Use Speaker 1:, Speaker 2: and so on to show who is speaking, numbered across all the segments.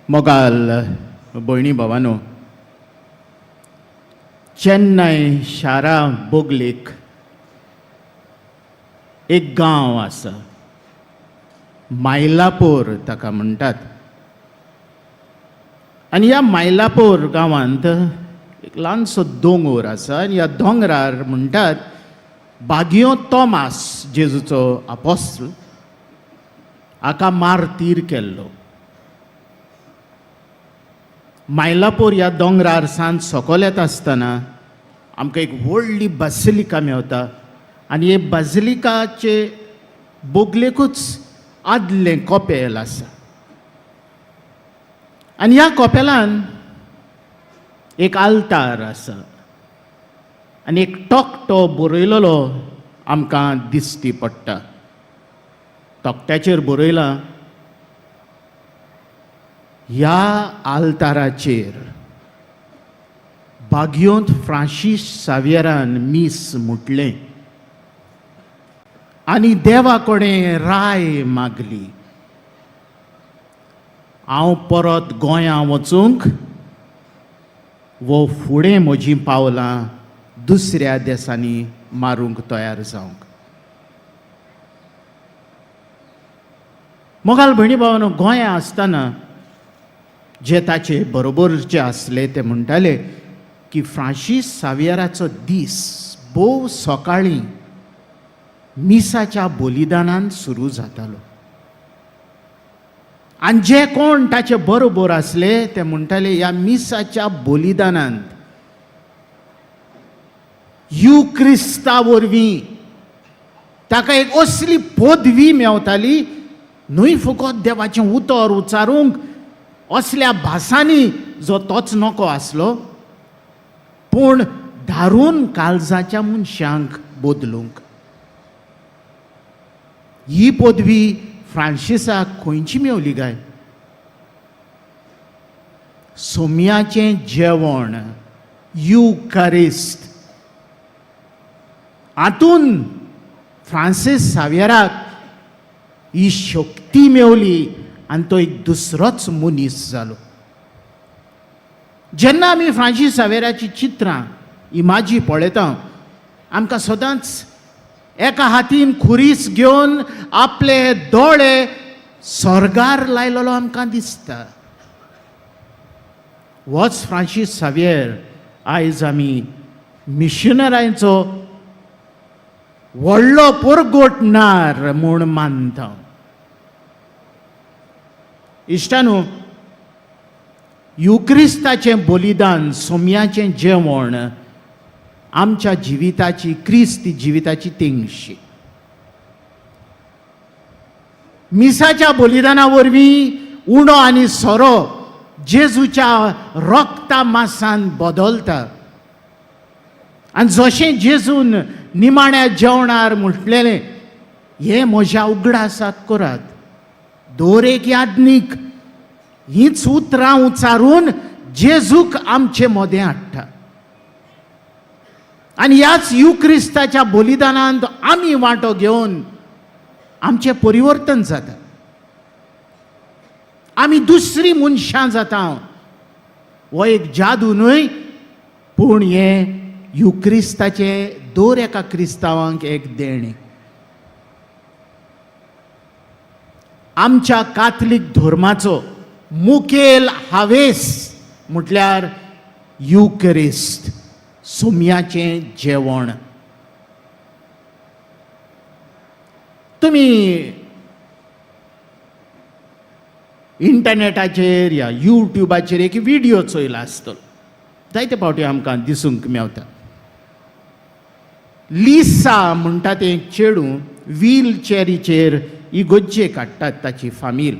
Speaker 1: मोगाल भयणी भावानो, चेन्नय शारा बोगलेक एक गांव आसा, मायलापूर ताका म्हणटात. आनी ह्या मायलापूर गांवांत एक ल्हानसो दोंगोर आसा आनी ह्या दोंगरार म्हणटात बागियो तोमास जेजूचो आपोस्ल हाका मारतीर केल्लो. मायलापूर ह्या दोंगरार सान सकयल येता आसतना आमकां एक व्हडली बासिलिका मेवता आनी हे बासिलिकाचे बोगलेकूच आदलें कपेल आसा आनी ह्या कपेलान एक आल्तार आसा आनी एक तकटो बरयलेलो आमकां दिश्टी पडटा. तकट्याचेर बरयलां, ह्या आल्ताराचेर बागियोंत फ्रांसीस सावियरान मीस म्हटलें आनी देवा कडेन राय मागली, हांव परत गोंयां वचूंक वो फुडें म्हजीं पावलां दुसऱ्या देसांनी मारूंक तयार जावंक. मोगाल भयणी भावानो, गोंयां आसतना जे ताचे बरोबर जे आसले ते म्हणटाले की फ्रांसीस सावियराचो दीस भोव सकाळीं मिसाच्या बलिदानान सुरू जातालो आनी जे कोण ताचे बरोबर आसले ते म्हणटाले ह्या मिसाच्या बलिदानांत you क्रिस्ता वरवीं ताका एक असली पदवी मेवताली, न्हय फकत देवाचें उतर उच्चारूंक असल्या भासांनी जो तोच नको आसलो, पूण धारून काळजाच्या मनशांक बदलूंक. ही पदवी फ्रांसिसाक खंयची मेवली काय? सोम्याचें जेवण, युकरिस्त हातून फ्रांसीस सावियराक ही शक्ती मेवली आनी तो एक दुसरोच मनीस जालो. जेन्ना आमी फ्रांसीस सावेराची चित्रां इमाजी पळयता आमकां सदांच एका हातीन खुरीस घेवन आपले दोळे स्वर्गार लायलेलो आमकां दिसता. होच फ्रांसीस सावियर आयज आमी मिशनरांचो व्हडलो पोरगोटनार म्हूण मानता. इश्टानू, युक्रिस्ताचें बलिदान, सोम्याचें जेवण आमच्या जिविताची, क्रिस्ती जिविताची तेंगशी. मिसाच्या बलिदाना वरवीं उणो आनी सोरो जेजूच्या रक्ता मासान बदलता आनी जशें जेजून निमाण्या जेवणार म्हटलेलें, हें म्हज्या उगडासाक करात, दर एक यादनीक हीच उतरां उच्चारून जेजूक आमचे मदें हाडटा आनी ह्याच युक्रिस्ताच्या बलिदानांत आमी वांटो घेवन आमचें परिवर्तन जाता, आमी दुसरी मनशां जाता. हो एक जादू न्हय, पूण हें युक्रिस्ताचें दर एका क्रिस्तांवांक एक देणें. आमच्या काथलीक धर्माचो मुखेल हावेस म्हटल्यार युकरिस्त, सोम्याचें जेवण. तुमी इंटरनेटाचेर या युट्यूबाचेर एक व्हिडियो चोयला आसतलो, जायते फावटी आमकां दिसूंक मेवता. लिसा म्हणटा तें एक चेडूं व्हील चेरीचेर इगोज्जे काडटात ताची फामील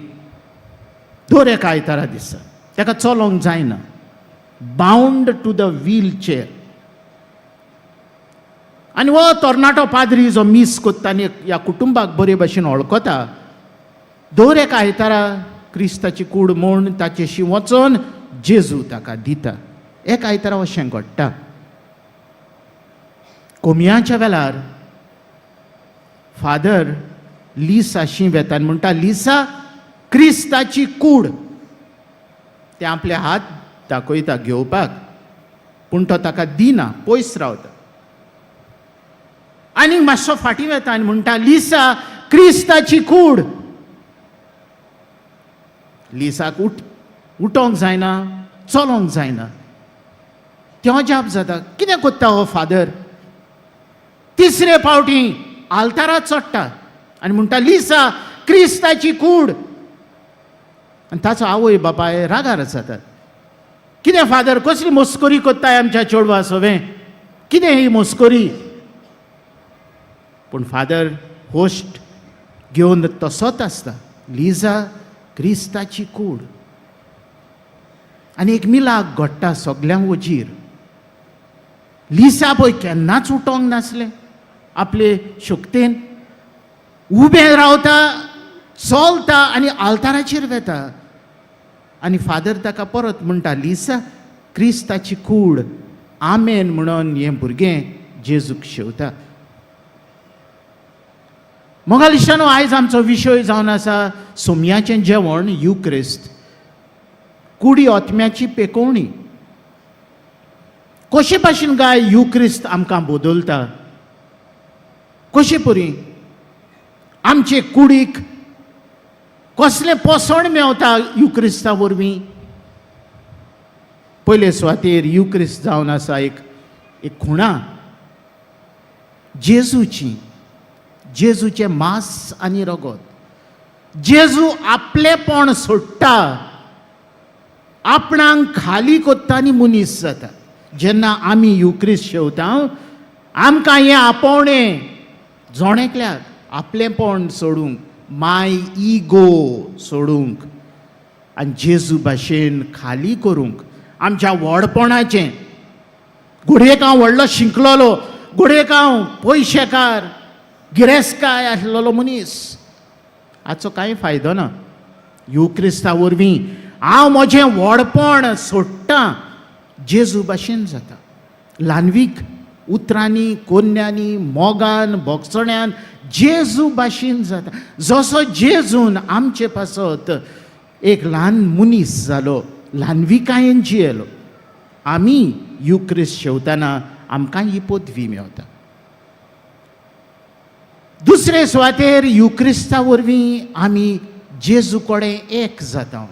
Speaker 1: दर एका आयतारा दिसा. ताका चलोंक जायना, bound to the wheel chair. आनी हो तरणाटो पाद्री जो मीस कोत्ता आनी ह्या कुटुंबाक बरे भशेन वळखता, दर एका आयतारा क्रिस्ताची कूड म्हूण ताचेशी वचोन जेजू ताका दिता. एक आयतारा अशें घडटा, कोमयाच्या वेळार फादर लिसाशी वेता आनी म्हणटा, लिसा, क्रिस्ताची कूड ते आपले हात दाखयता घेवपाक, पूण तो ताका दिना, पयस रावता. आनी मातसो फाटीं वता आनी म्हणटा, लिसा, क्रिस्ताची कूड. लिसाक उठोंक जायना, चलोंक जायना. तें अजाप जाता, कितें कोत्ता हो फादर? तिसरे फावटी आल्तारा चडटा आनी म्हणटा, लिसा, क्रिस्ताची कूड. आनी ताचो आवय बापाय रागार जातात. कितें फादर, कसली मस्करी कोत्ताय आमच्या चेडवा सवें? कितें ही मस्करी? पूण फादर होस्ट घेवन तसोच आसता. लिजा, क्रिस्ताची कूड. आनी एक मिलाग्र घडटा सगल्यां वजीर. लिसा पळय केन्नाच उठोंक नासलें आपले शक्तेन, उबें रावता, चलता आनी आल्ताराचेर वेता. आनी फादर ताका परत म्हणटा, लिसा, क्रिस्ताची कूड. आमेन म्हणून हें भुरगें जेजूक शेवता. मोगाल इश्टानो, आयज आमचो विशय जावन आसा सोमयाचें जेवण, युक्रिस्त, कुडी आत्म्याची पेकोवणी. कशे भाशेन गाय युक्रिस्त आमकां बदलता? कशे परी आमचे कुडीक कसलें पोसण मेवता युक्रिस्ता वरवीं? पयले सुवातेर युक्रिस्त जावन आसा एक एक खुणा जेजूची, जेजूचें मांस आनी रगत. जेजू आपलेपण सोडटा, आपणाक खाली कोत्ता आनी मनीस जाता. जेन्ना आमी युक्रिस्त शेवता, आमकां हें आपोवणें जण एकल्याक आपलेपण सोडूंक, माय इगो सोडूंक आनी जेजू भाशेन खाली करूंक आमच्या व्हडपणाचें. घडयेक हांव व्हडलो शिंकलोलो, घडयेक हांव पयशेकार, गिरेस्तकाय आसलेलो मनीस, हाचो कांय फायदो ना. युक्रिस्ता वरवीं हांव म्हजें व्हडपण सोडटां, जेजू भाशेन जाता. ल्हानवीक उतरांनी, कोन्यांनी, मोगान, भोगसण्यान जेजू भाशेन जाता. जसो जेजून आमचे पासत एक ल्हान मनीस जालो, ल्हानविकायेन जियेलो, आमी युक्रिस्त शेवतना आमकां ही पदवी मेवता. दुसरे सुवातेर युक्रिस्ता वरवीं आमी जेजू कडेन एक जाता.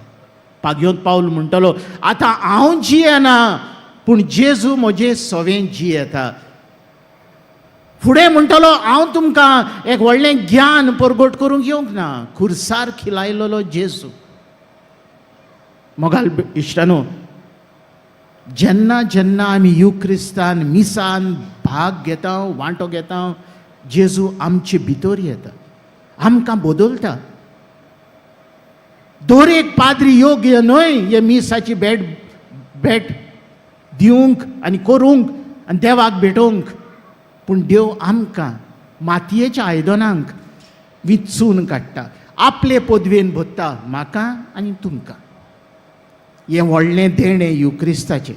Speaker 1: पागयोंत पावल म्हणटलो, आतां हांव जियेना, पूण जेजू म्हजे सवें जियेता. फुडें म्हणटलो, हांव तुमकां एक व्हडलें ज्ञान परगट करूंक येवंक ना. खुर्सार खिलायलेलो जेजू. मोगाल इश्टानो, जेन्ना जेन्ना आमी युक्रिस्तान मिसान भाग घेता, वांटो घेता, जेजू आमचे भितर येता, आमकां बदलता. दर एक पाद्री योग्य न्हय हे मिसाची भेट भेट दिवंक आनी करूंक आनी देवाक भेटोवंक, पूण देव आमकां मातयेच्या आयदनांक विचून काडटा, आपले पदवेन भरता म्हाका आनी तुमकां. हें व्हडलें देणें युक्रिस्ताचें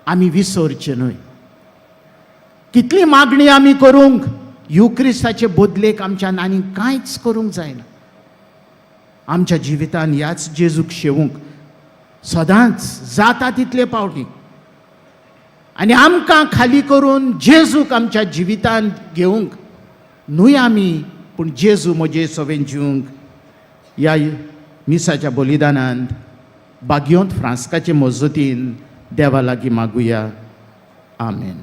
Speaker 1: आमी विसरचें न्हय. कितली मागणी आमी करूंक, युक्रिस्ताचे बदलेक आमच्यान आनी कांयच करूंक जायना. आमच्या जिवितान ह्याच जेजूक शेवूंक सदांच जाता तितले पावटी आनी आमकां खाली करून जेजूक आमच्या जिवितान घेवंक, न्हय आमी पूण जेजू म्हजे सवें जिवंक, ह्या मिसाच्या बलिदानांत बागयोंत फ्रांस्काचे मजतीन देवा लागीं मागुया. आमेन.